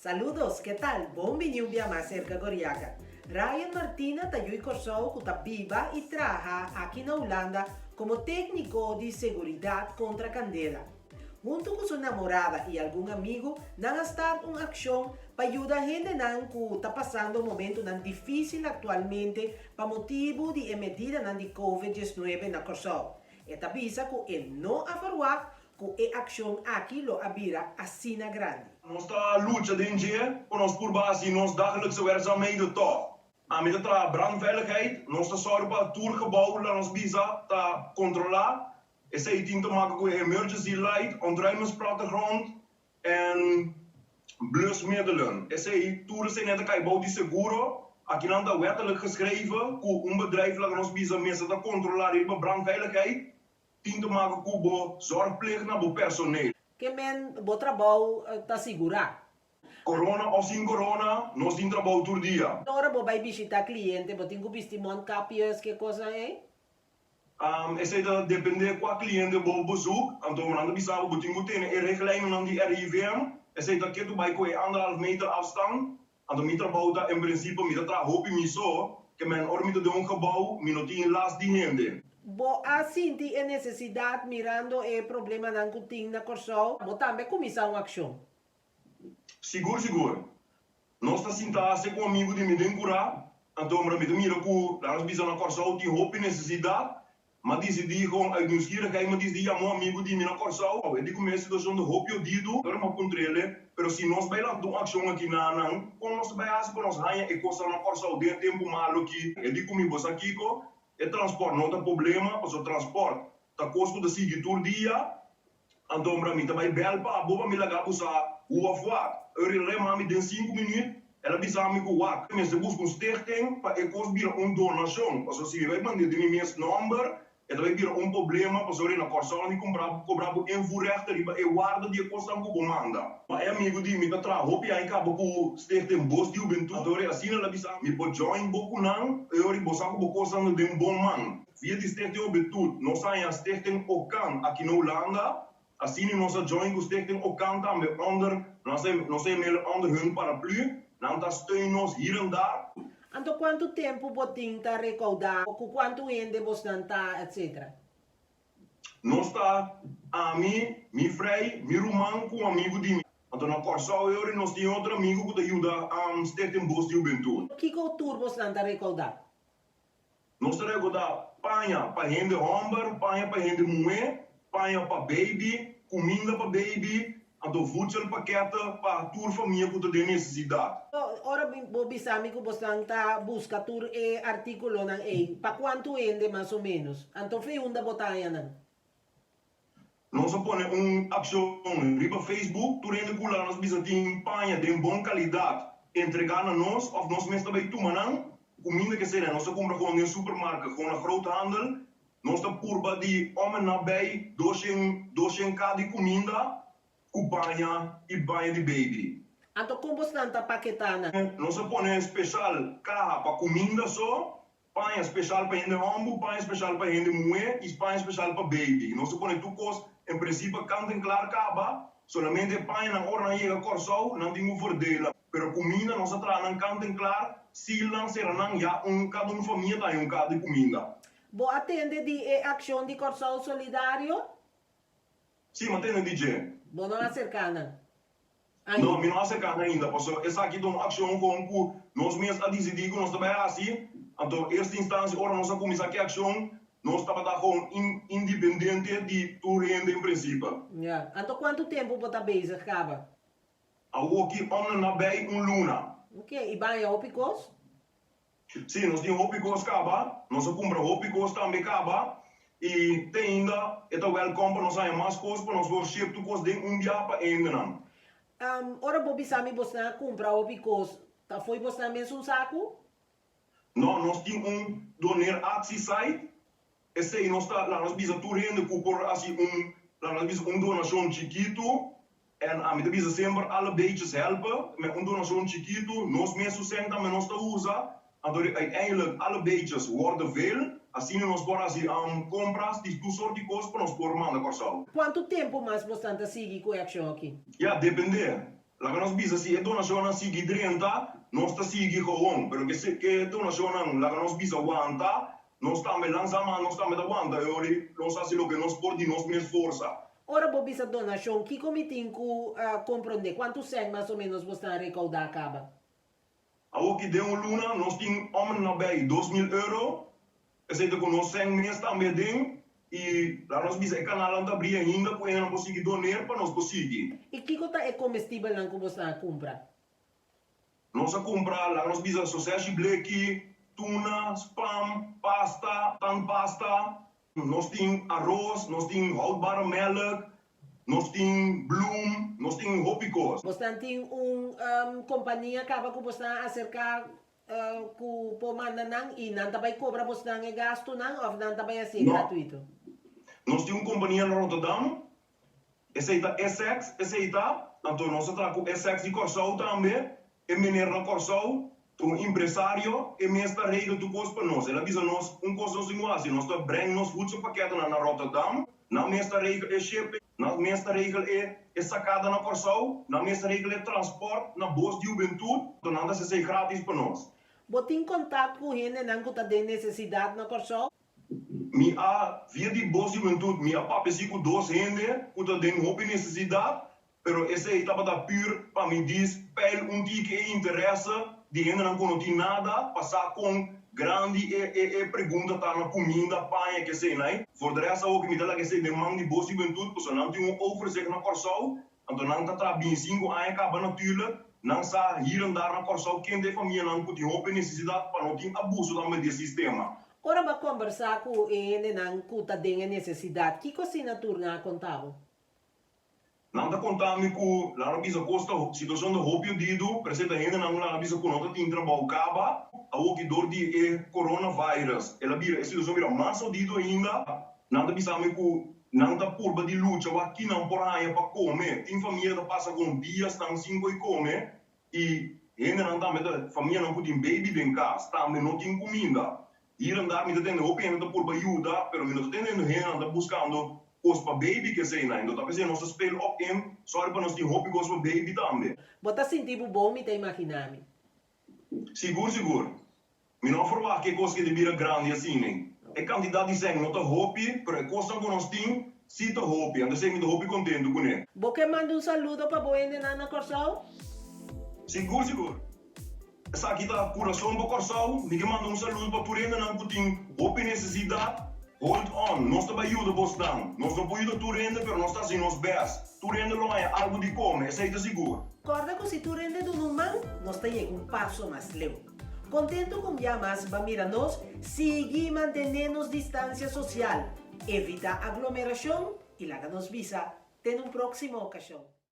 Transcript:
Saludos, ke tal? Bon bini un bia mas serka Goriaga. Ryan Martina ta yu'i Kòrsou ku ta biba i traha aki na Hulanda komo tékniko di seguridat kontra kandela. Huntu ku su namorada i algun amigu, nan a start un akshon pa yuda hendenan ku ta pasando momentunan difísil aktualmente pa motibu di e medidanan di Covid 19 na Kòrsou. E ta bisa ku e no a ferwagt ku e akshon aki lo a bira asina grandi. Nos ta lucha den dje pa nos purba hasi nos dagelijkse werkzaamheden tòg. Ami ta traha brandveiligheid, nos ta sòru pa tur gebou la nos bisa ta kontrolá. Esei tin te maka ku e emergency light, ontruimingsplattegrond en blusmiddelen. Esei tur esei nan ta kai bou di seguro. Akinan ta wettelijk geschreven ku un bedrijf laga nos bisa mester ta kontrolá riba brandveiligheid. Tin te maka ku bo zorgplicht na bo personeel. Ke men bo trabou ta sigurá? Corona of sin corona, nos tin trabou tur dia. Ora bo bai bishitá kliente, bo tin ku bisti mondkapjes, ke kosnan ei? Esei ta dependé kua kliente bo bezoek. Anto nan ta bisa bo, bo tin ku tene e richtlijnennan di RIVM. Esei ta ke tu bai ku e anderhalf meter afstand. Anto mi trabou ta en prinsipio mi ta traha hopi mi so, ke men ora mi ta den un gebou mi no tin last di hende. Bo a sinti e nesesidat mirando e problemanan ku tin na Kòrsou? Bo tambe kuminsá un akshon? Sigur sigur. Nos ta sinta hasi ku amigu di mi den kurá, anto ora mi ta mira ku laga nos bisa na Kòrsou tin hopi nesesidat, m'a disidí kon uit nieuwsgierigheid m'a disidí yama un amigu di mi na Kòrsou. E di ku mi e situashon ta hopi odidu, ora m'a puntr'el, pero si nos bai lanta un akshon aki na nan, kon nos ta bai hasi pa nos haña e kosnan na Kòrsou den e tempu malu aki? E di ku mi, bo sa kiko? E transpòrt no ta problema, pasobra transpòrt ta kos ku ta sigui tur dia. Anto ora mi ta bai bèl pa abo pa mi laga bo sa hoe of wat. Eur el rema mi den sinku minüt, el a bisa mi ku wak, mi mester buska un stichting pa e kos bira un donashon, pasobra si mi bai mand'é den mi mes nòmber, e ta bai bira un problema, pasobra na Kòrsou nan di kumpra kobra bo invoerrechten riba e warda di e kosnan ku bo manda. Ma e amigu di mi ta traha hopi aña kaba ku Stichting Bos di Hubentut, anto ora asina el a bisa mi por join bo ku nan, eur bo sa ku bo kosnan ta den bon man. Via di Stichting Hubentut nos a haña Stichting Okan aki na Hulanda. Asina nos a join ku Stichting Okan tambe onder, nos a nos a yam'el onder hun paraplu. Nan ta steun nos hier en daar. Anto kuantu tempu bo tin ta rekoudá, ku kuantu hende bosnan ta, etc. Nos ta ami, mi frei, mi ruman ku un amigu di mi. Anto na Kòrsou e ora nos tin otro amigu ku ta yuda Stichting Bos di Hubentut. Kiko tur bosnan ta rekoudá? Nos ta rekoudá paña pa hende hòmber, paña pa hende muhé, paña pa beibi, kuminda pa beibi, anto voedselpakketten pa tur famia ku ta den nesesidat. Ora bo bisa mi ku bosnan ta buska tur e artíkulonan ei, pa kuantu hende mas o ménos? Anto fe unda bo ta haña nan? Nos a pone un akshon riba Facebook, tur hende ku la nos bisa tin paña den bon kalidat entregá na nos òf nos mes ta bai tuma nan. Kuminda ke sena nos ta kumpra gewoon den supermarket, gewoon na groothandel. Nos ta purba di om en nabij doshen doshen ka di kuminda ku baña i baña di baby. Anto kon bosnan ta paketá nan? Nos a pone speshal kaha pa kuminda so. Paña special pa hende homber, paña special pa hende muhé i paña special pa baby. Nos ta pone tur kos en principe kant en klar kaba, solamente e pañanan ora nan yega Kòrsou nan tin ku verdela. Pero kuminda nos a traha nan kant en klar, seal nan, sera nan, ya un kada un famia ta haña un kaha di kuminda. Bo a tende di e akshon di Kòrsou Solidario? Sí, mi a tende di dje. Bo no a aserká nan? No, mi no a seká ainda, pasobra esaki ta un akshon kon ku nos mes a disidí ku nos ta bai hasi. Anto, eerste instansia ora nos a kuminsá ku e akshon, nos tabata kon independente di tur hende en prinsipe. Ya. Anto kuantu tempu bo ta bezig kaba? Awoki om na nabei un luna. Oke, i baña hopi kos? Sí, nos tin hopi kos kaba, nos a kumpra hopi kos tambe kaba i te ainda e ta wèlkòm pa nos haña mas kos pa nos por ship tur kos den un bia pa hendenan. Ora bo bisa mi bosnan a kumpra hopi kos, ta fo'i bosnan mesun saku? No, nos tin un doneer actie site, esei nos ta laga nos bisa tur hende ku por hasi un laga nos bisa un donashon chikitu. En ami ta bisa semper alle beetjes helpen, met un donacion chikitu, nos mes su cent tambe nos ta usa, anto uiteindelijk alle beetjes worden veel, asina nos por haci compras di tur soort di cos pa nos por manda Corsou. Cuanto tempo mas bosnan ta sigui cu e accion aki? Ya, depende. Laga nos bisa si e donashonnan sigui drenta, nos ta sigui gewoon, pero ke si ke donashonnan laga nos bisa wanta, nos tambe langzamerhand nos tambe ta wanta e ora nos hasi loke nos por di nos mes forsa. Ora bo bisa donashon, kiko mi tin ku komprondé? Kuantu sèn mas o ménos bo sta rekoudá kaba? Awoki den un luna nos tin om nabij 2000 euro, esei ta ku nos sèn mes tambe aden i laga nos bisa e kanalnan ta abrí ainda ku hendenan por sigui doner pa nos por sigui. I kiko ta e komestibelnan ku bosnan a kumpra? Nos a kumpra, laga nos bisa, soseshi bleki, tuna, spam, pasta, tandpasta, Nos tin aros, nos tin houdbare melk, nos tin bloem, nos tin hopi kos. Bosnan tin un kompania kaba ku bosnan a aserká ku por manda nan i nan ta bai kobra bosnan e gastunan òf nan ta bai hasié No. gratuito? Nos tin un kompania na Rotterdam, esei ta Essex, esei ta, anto nos a traha ku Essex di Kòrsou tambe, E meneer na Kòrsou ta un impresario, e mes ta regel tur kos pa nos. El a bisa nos un kos nos tin ku hasi, nos ta breng nos voedselpakketnan na Rotterdam, nan mes ta regel e shipping, nan mes ta regel e e sakada na Kòrsou, nan mes ta regel e transport na Bos di Hubentut, anto nan ta hasi esei gratis pa nos. Bo tin kontakt ku hendenan ku ta den nesesidat na Kòrsou? Mi a, via di Bos di Hubentut, mi a papia si ku dos hende ku ta den hopi nesesidat, Pero esei tabata pur pa mi dis peil un tiki e interesse di hendenan ku no tin nada pa sa kon grandi e e e pregunta ta na kuminda, paña kesei. Voor de rest awo mi ta laga esei den man di Bos Juventud pasobra nan tin un overzicht na Kòrsou, anto nan ta traha 25 aña kaba natuurlijk, nan sa hier en daar na Kòrsou ken ta e famianan ku tin hopi nesesidat pa no tin abuso tambe di e sistema. Ora bo a kombersá ku e hendenan ku ta den e nesesidat, kiko asina tur nan a konta bo? Nan ta konta mi ku nan a bisa kos ta situashon ta hopi odidu, pero esei ta hendenan ku nan a bisa ku no ta tin trabou kaba. Awoki dor di e coronavirus el a bira e situashon bira mas odidu ainda. Nan ta bisa mi ku nan ta purba di lucha wak ki nan por haña pa kome. Tin famia ta pasa kon diasnan sin koi kome i hendenan tambe ta famianan ku tin baby den kas tambe no tin kuminda. Hier en daar mi ta tende hopi hende ta purba yuda, pero mi no ta tende hendenan ta buskando kos pa baby kesei nan. Enton ta p'esei nos ta speel op in, sòri pa nos tin hopi kos pa baby tambe. Bo ta sinti bo bon, mi ta imaginá mi. Sigur sigur. Mi no a ferwagt ku e kos ke ta bira grandi asina. E kantidat di sèn no ta hopi, pero e kosnan ku nos tin si ta hopi. Anto esei mi ta hopi kontentu kuné. Bo ke manda un saludo pa bo hendenan na Kòrsou? Sigur sigur. Esaki ta Kurason pa Kòrsou. Mi ke manda un saludo pa tur hendenan ku tin hopi nesesidat. Hold on, nos ta bai yuda bosnan. Nos no por yuda tur hende, pero nos ta hasi nos bèst. Tur hende lo haña algu di kome, esei ta sigur. Kòrda ku si tur hende duna un man, nos ta yega un paso mas leu. Kontentu ku un bia mas ba mira nos, sigui mantené nos distansia sosial, evitá aglomerashon i laga nos bisa te na un próksimo okashon.